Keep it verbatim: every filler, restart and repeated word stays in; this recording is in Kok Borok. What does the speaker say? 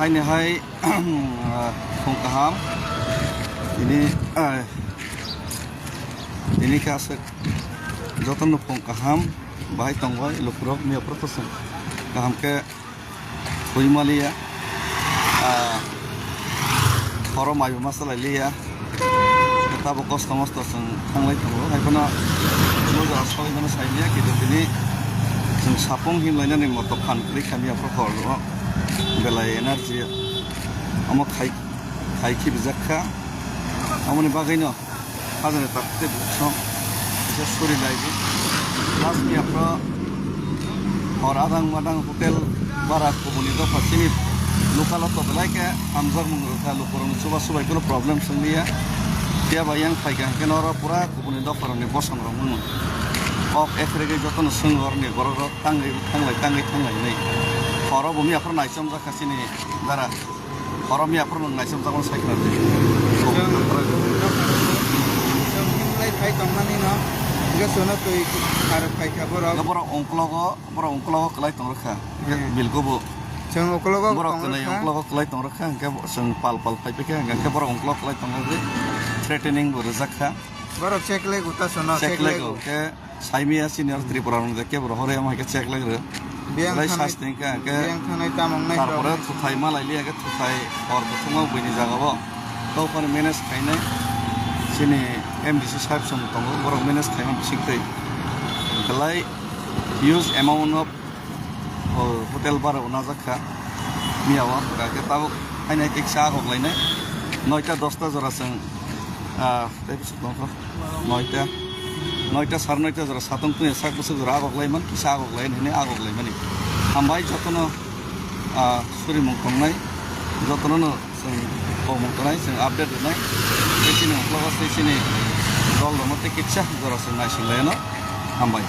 Haini hai, phung kaham. Ini, eh, ini khe aswk jotono phung kaham bahai tongbai lukurok, miyaphuru to chwng kaham khe thwi maliya. Ah, horo maibo ma chalai liya. Tabuk kosto mosto chwng thanglai tongo. Hai phano bo jora soi mano sai liya, kintu tini chwng sapung himlainani moto phan kwrwi kha, miyaphuru horo belai energy omo khai, khai khibijak kha. Omoni bagwino hajani tak tei buksong kisa suri lai di. Last miyaphuru hor adang madang hotel bara kubuni dopha chini local o to belai khe hamjakmung rwkha, lukurokni chuba chubai kunu problem swng liya. Phiya ba yang phaikha hwnkhe norok pura kubuni dopharokni bosongrok mano. Kok ekregwi jotono swng horni borokrok tangwi thanglai, tangwi thanglai hinwi. Horo bo miyaphuru naichomjak kha chini dara. Horo miyaphuru nwng naichomjak mano sai khna di. Chwng, chwng himlai phai tongmani no, hwnkhe chwngno twi kharok phaikha borok. Hwnkhe borok ungklogo, borok ungklogo kwlai tong rwkha. Hmm. Bilkubo. Chwng uklogo borok tong twnai rwkha. Ungklogo kwlai tong rwkha, hwnkhe bo chwng pal pal phai phai kha, hwnkhe borok ungklogo kwlai tong rwdi, threatening bo rwjak kha. Borok check lego ta sono, check check lego, lego. Hwnkhe saimaya senior Tripura rok je kebo hore ama hwnkhe check lego. Biyang belai thanai, sasti hwnkha, hwnkhe biyang thanai tamo wngnai tarpore rok. Thuthai malai liya khe thuthai hor buthuma buini jagao. Tokphani manage khainai chini M D C sahib song tongo, borok manage khaima bisingtwi. Belai huge amount of, oh, hotel bara unajak kha. Miya o hwnkha khe tabuk haino kisa agok lainai. Noita dosta jora chwng, ah, tei bwswk tongkha? Noita, noita, sare noita jora satong tungya sak bwswk jora agok laiman, kisa agok lai hinwi agok laimani. Hambai jotono, ah, surimung tongnai, jotono no chwng komung tongnai, chwng update rwnai. Tei chini uklogo tei chini dol rokno tei kisa jora chwng naising lai anw. Hambai.